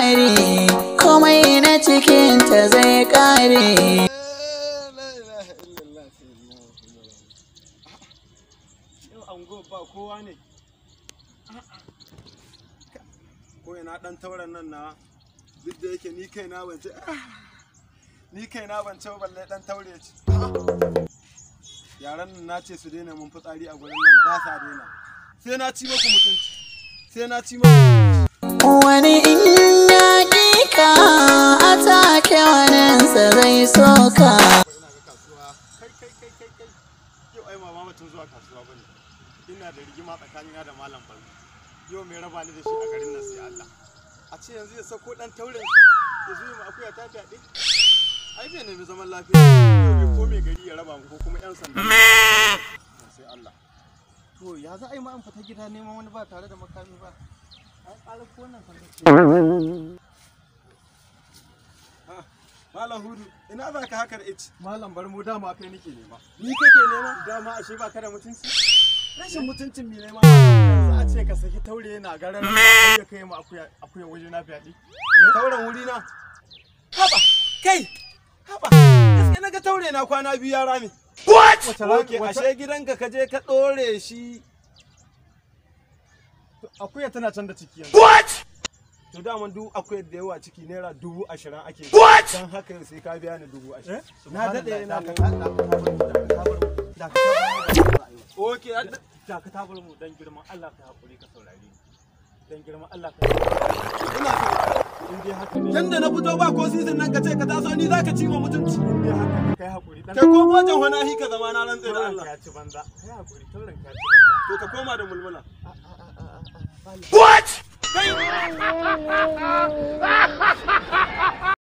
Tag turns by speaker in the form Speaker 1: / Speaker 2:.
Speaker 1: tsari, komai na cikinta zai kare.
Speaker 2: Yau ango ba kowa ne. Ko ina dan tauren nan na duk da yake ni kaina ban ce ni kaina ban ce balle dan taure ce. Yaran nan na ce su daina mun fitsari a gurin nan ba sa daina. Sai na ci muku mutunci. Sai na ci muku.
Speaker 1: Wani in ya ƙi a take waninsa zai soka.
Speaker 2: Ina ga kasuwa kai kai kai kai kai. Yau ai mama mutum zuwa kasuwa bane. Ina da rigima tsakanina da Malam Barno. Yau mai raba ni da shi a garin nan sai Allah. A ce yanzu ya sako dan tauren shi ya zo mu akuya ta fyaɗe. Ai bai nemi zaman lafiya. Yau bai ko mai gari ya raba mu ko kuma yan sanda. Sai Allah.
Speaker 3: To ya za a yi ma an fita gida neman wani ba tare da makami ba? Ai ƙara ko wannan sanda ce.
Speaker 2: Malam Hudu, ina za ka haka da ici?
Speaker 3: Malam Barmo dama kai nake nema.
Speaker 2: Ni kake nema?
Speaker 3: Dama ashe ba ka da mutunci?
Speaker 2: Rashin mutuncin mi nema?
Speaker 3: Yanzu a ce ka saki taure yana garar ya kai mu akuya akuya waje na fyaɗe.
Speaker 2: Tauren wuri na? Haba, kai! Haba, gaske na ga taure na kwana biyu ya rame.
Speaker 3: What?
Speaker 2: Oke, ashe gidanka ka je ka ɗore shi.
Speaker 3: Akuya tana can da ciki yanzu.
Speaker 2: What? To daman duk akwai da yawa ciki ₦20,000 ake. What? Dan haka yau sai ka biya ni 20,000. Na daɗe yana Oke,
Speaker 3: Dakata bar mu dan girman Allah ka hakuri ka saurare ni. Dan girman Allah ka
Speaker 2: ina so.
Speaker 3: in dai haka ne.
Speaker 2: Yanda na fito ba ko season nan ka ce ka taso ni zaka ci ma mutunci.
Speaker 3: In dai haka ne kai hakuri dan
Speaker 2: Kai ko bojan wani hi ka zama na rantse da
Speaker 3: tauren
Speaker 2: Allah.
Speaker 3: ka ya ci banza. Kai hakuri tauren ka ya ci banza.
Speaker 2: To ka koma da mulmula.
Speaker 3: What?